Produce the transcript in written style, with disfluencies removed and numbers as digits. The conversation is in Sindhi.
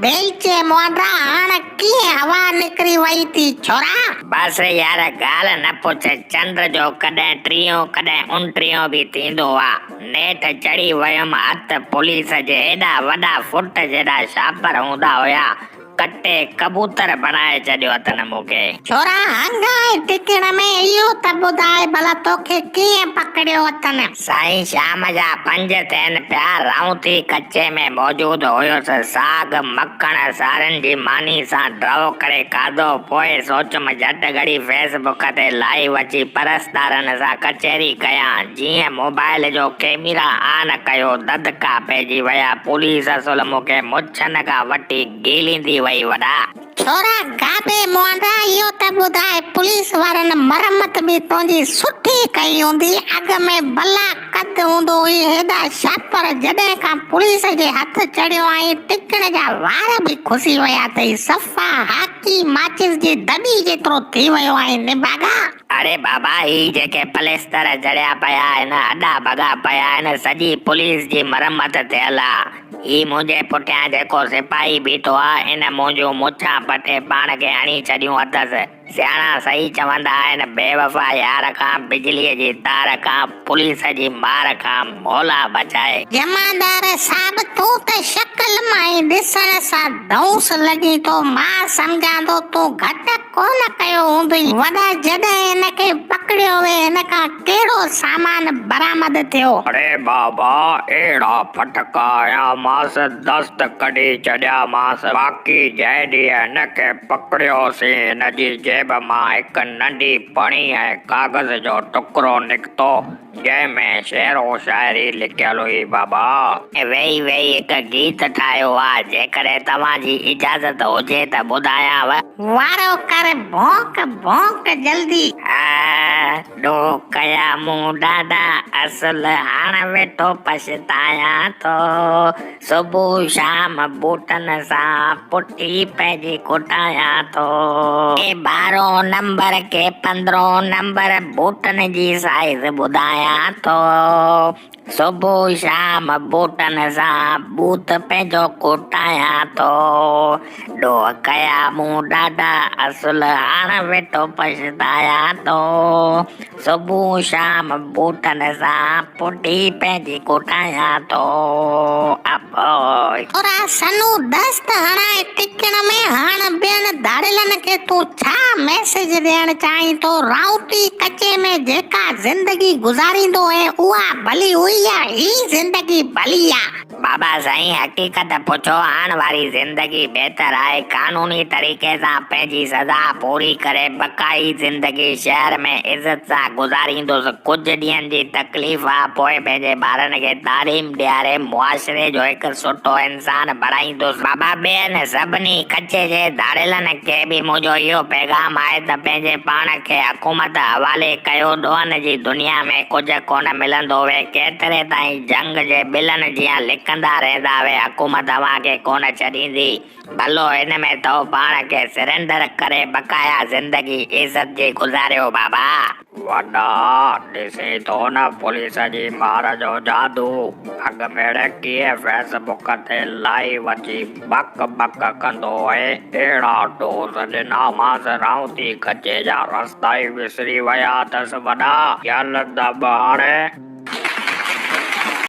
بيلچي مهانڊا هاڻ ڪيئن هوا نڪري وئي ٿي ڇورا؟ بس يار ڳالهه نه پڇ، چنڊ جو ڪڏهن ٽيهون ڪڏهن اڻٽيهون به ٿيندو آ. نيٺ چڙهي ويم هٿ پوليس جي، ايڏا وڏا فٽ جيڏا شاپر هوندا هيا، ڪٽي ڪبوتر بڻائي ڇڏيو اٿن مون کي. ڇورا هنگائي ٽڪڻ ۾ اهو ته ٻڌاء ڀلا توکي ڪيئن پڪڙيو اٿن؟ سائين شام جا 5 ٿين پيا، رائونتي ڪچي ۾ موجود هيس، ساڳ مکڻ سارين جي ماني سان ڊرو ڪري کاڌو، پوء سوچيم جهٽ گهڙي فيس بڪ تي لائيو اچي پرستارن سان ڪچهري ڪيان، جيئن موبائل جو ڪيميرا آن ڪيو دڌڪا پئجي ويا، پوليس اصل مون کي مڇن کان وٺي گهيليندي وئي وڏا. ڇورا گابي مهانڊا اهو ته ٻڌاء پوليس وارن مرمت به تنهنجي سٺي ڪئي هوندي، اڳ ۾ بلا قد هوندو هئي، هيڏا شاپر جڏهن کان پوليس جي هٿ چڙهيو آهين ٽڪڻ جا وار به کسي ويا اٿئي، صفا هاڪي ماچس جي دٻي جيترو ٿي ويو آهين نڀاڳا. اڙي بابا هي جيڪي پلستر جڙيا پيا آهن، هڏا ڀڳا پيا آهن، سڄي پوليس جي مرمت ٿيل آ. هي منهنجي پٺيان جيڪو سپاهي بيٺو آ، ان منهنجون مڇان پٽي پاڻ کي هڻي ڇڏيون اٿس. سياڻا صحيح چوندا آهن، بيوفا يار کان، بجليء جي تار کان، پوليس جي مار کان مولا بچائي. جمعدار صاحب تون ته شڪل مان ئي ڏسڻ سان ڌئونس لڳين ٿو، مان سمجهان ٿو تون گهٽ ڪونه ڪيو هوندئي. وڏا جڏهن هن کي پڪڙيو وي هن کان ڪهڙو سامان برآمد ٿيو؟ اڙي بابا اهڙا ڦٽڪا هنيامانس دست ڪڍي ڇڏيامانس، باقي جنهن ڏينهن هن کي پڪڙيوسين هن جي جيب مان هڪ ننڍي پڻي ۽ ڪاغذ جو ٽڪرو نڪتو، جنهن ۾ شعر و شاعري لکيل هئي بابا. ويهي ويهي هڪ گيت ٺاهيو آ، جيڪڏهن توهان جي اجازت هجي ته ٻڌايانو. وارو ڪر ڀونڪ ڀونڪ جلدي. آ ڏوهه ڪيا مون ڏاڍا اصل هاڻ ويٺو پڇتايان ٿو. صبح شام بوٽن سان پٺي پنهنجي ڪٽايان ٿو. ڪي ٻارهون نمبر ڪي پندرهون نمبر بوٽن جي سائيز ٻڌايان ٿو. صبح شام بوٽن سان ٻوٿ پنهنجو ڪٽايان ٿو. ڏوهه ڪيا مون ڏاڍا اصل هاڻ ويٺو پڇتايان ٿو. صبح شام بوٽن سان پٺي پنهنجي ڪوٽايان ٿو. ابوئي. ٿورا سنو دست هڻائي ٽڪڻ ۾ هاڻ ٻين ڌاڙيلن کي تون ڇا ميسيج ڏيڻ چاهين ٿو؟ رائوتي ڪچي ۾ جيڪا زندگي گذاريندو هئين اها ڀلي هئي يا هي زندگي ڀلي آ؟ بابا سائين حقيقت پڇو هاڻ واري زندگي بهتر آهي قانوني طريقي سان پنهنجي سزا پوري ڪري بقائي زندگي شهر ۾ عزت سان گذاريندس ڪجهه ڏينهن جي تڪليف آ پوء پنهنجي ٻارن کي تعليم ڏياري معاشري جو هڪ سٺو انسان بڻائيندس. بابا ٻين سڀني ڪچي جي ڌاڙيلن کي به منهنجو اهو پيغام آهي ته پنهنجي پاڻ کي حڪومت حوالي ڪيو ڏوهن جي دنيا ۾ ڪجهه ڪونه ملندو وي ڪيتري تائين جهنگ جي ٻلن جيان لڪندا رهندا وي حڪومت اوهان کي ڪونه ڇڏيندي ڀلو ان ۾ تو پاڻ کي سرينڊر ڪري بقايا زندگي عزت جي گذاريو بابا. وڏا ڏسين ٿو نه پوليس جي مار جو جادو اڳ ۾ ڪيئن فيس بڪ تي لائيو اچي بڪ بڪ ڪندو هئي اهڙا ڊوز ڏنامانس رائونتي ڪچي جا رستا ئي وسري ويا اٿس وڏا يل دٻ هاڻي.